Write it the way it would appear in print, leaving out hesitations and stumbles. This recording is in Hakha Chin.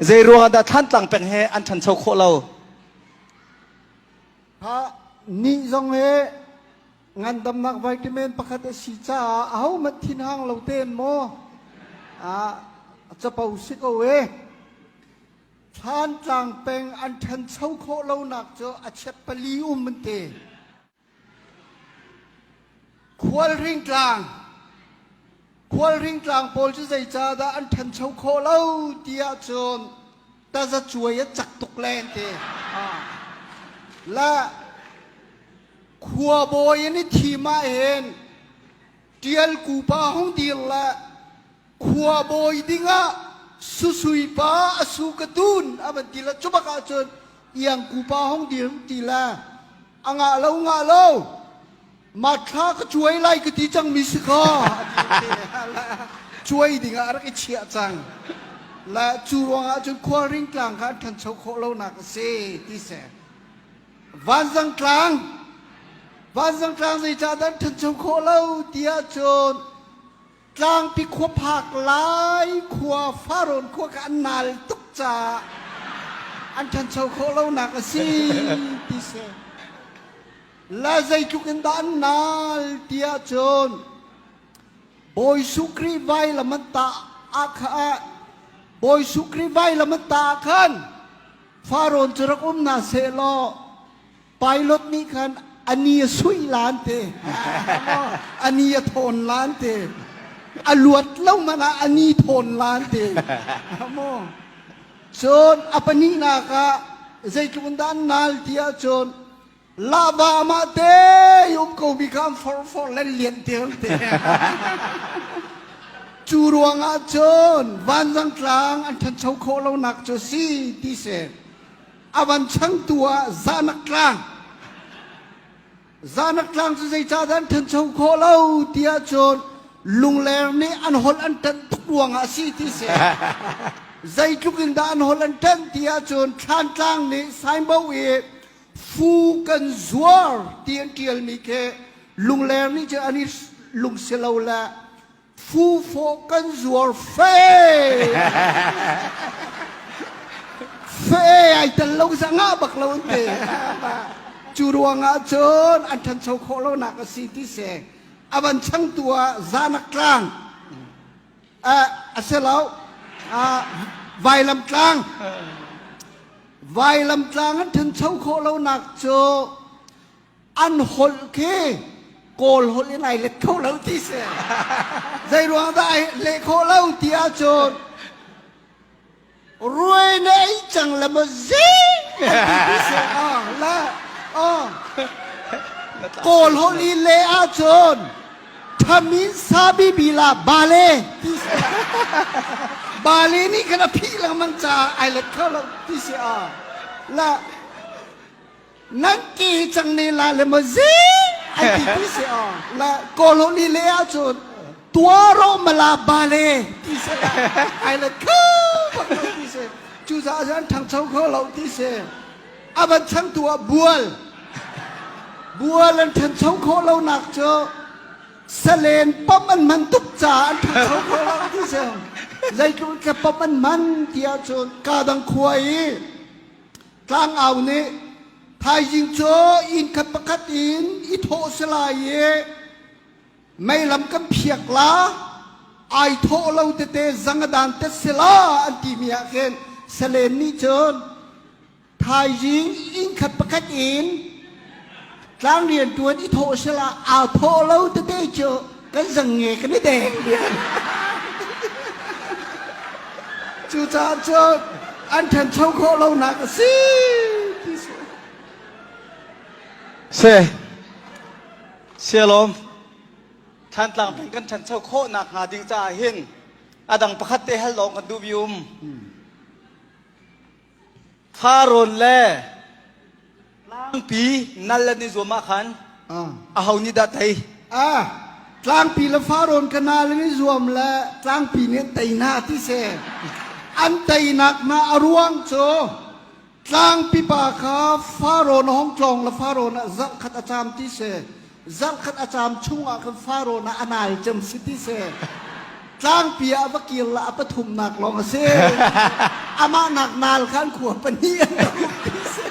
Zei ruangah dah Thlantlang peng he an ṭhancho khawh lo? Ha ni zong he ngandamnak vitamin pakhat a si caah ahohmanh thinhang lo tein maw a capo si ko e. Thlantlang peng an ṭhancho khawh lonak cu a chep pali um an ti. Khualhring tlang Khualhring tlang pawl cu zeicahdah an ṭhancho khawh lo ti ahcun tazacuai a cak tuk le an ti. La khuabawi an i thim ahhin Ṭial kupa hung dir le khuabawi dingah susui pa a su ka tun a van ti le cu bak ahcun iang kupa hung dir ti le a ngah lo ngah lo mathla ka cuai lai ka ti cang mi si kha cuai dingah a rak i chiah cang le cu ruangah cun khualring tlang kha an ṭhancho khawh lonak a si ti si vanzang tlang vanzang tlang zeicah dah an ṭhancho khawh lo ti ahcun Tlangpi khua phak lai khua Farawn khua kha an nal tuk caah an ṭhancho khawh lonak a si ti si. La zeitluk in dah an nal ti ahcun Bawi Sukri vailam an tah ah kha Bawi Sukri vailam an tah ah khan Farawn cu rak um hna sehlaw Pilot nih khan a ni a suih lan te a ni a thawn lan te a luat lo man ah a ni thawn lan te maw cun a pahnihnak ah zeitluk in dah an nal ti ahcun lahva mah te um ko mi kha an for for len lian te te cu ruangah cun vanzang tlang an ṭhancho khawh lonak cu si ti si A van changtu ah Zanak tlang. Zanak tlang cu zeicahdah an ṭhancho khawh lo ti ahcun Lungler nih an holh an ṭanh tuk ruangah a si ti si. Zeitluk in dah an holh an ṭanh ti ahcun Thlantlang nih Saimbo i fu kan zuar ti an ṭialmi khi Lungler nih cun an i lungsi lo le Fufawh kan zuar fe. Fe ai tel lo za ngah bak lo an ti. Cu ruangah cun an ṭhancho khawh lonak a si ti si. A van changtu ah Zanak tlang a si lo Vailam tlang Vailam tlang an ṭhancho khawh lonak cu an holh khi kawl holh in ai let kho lo ti si zei ruang dah ai leh khawh lo ti ahcun ruai na ei cang le maw zing ti si ah la ah kawl holh i leh ahcun thamin sabi bila bale ti si bale nih khan a phih lengmang caah ai let kho lo ti si ah la Nan ke cang ne la le maw zing an ti ti si aw la kawlhawli le ahcun tuaro mala bale ti si la ai le kho bak lo ti si cucaah cun an ṭhangcho kho lo ti si a van changtu ah bual bual an ṭhancho khawh lonak cu salen pam an hman tuk caah an ṭhangcho kho lo ti si zeitluk in pam an hman ti ahcun kadang khua i Tlangau nih thaizing cu inn khat pakhat in i thawh si lai i meilam kan phiak la ai thawh lo tete zang a dan tet si la an timi ah khin salen nih cun thaizing inn khat pakhat in tlang rian ṭuan i thawh si la aa thawh lo tete cu kan zang nge kan i deng diam. Cucaah cun an ṭhancho khawh lonak a si ti si. Se sialawm Thantlang peng kan ṭhancho khawh nak hnga ding caah hin a dang pakhat te hal lawng kan duh bi um. Farrawn le tlangpi nal an i zuam ah khan aho nih dah tei? Ah, tlangpi le farrawn ka nal an i zuam le tlangpi nih an tei hna ti si. An teinak hna a ruang cu tlangpi pa kha farrawn a hong tlawng le farrawn ah zarh khat a caam ti si. Zarh khat a caam chung ah khan farrawn ah a nal cem si ti si. Tlangpi ah a va kir la a pathumnak lawng a si. Amah nak nal khan khua pahnih an um ti si.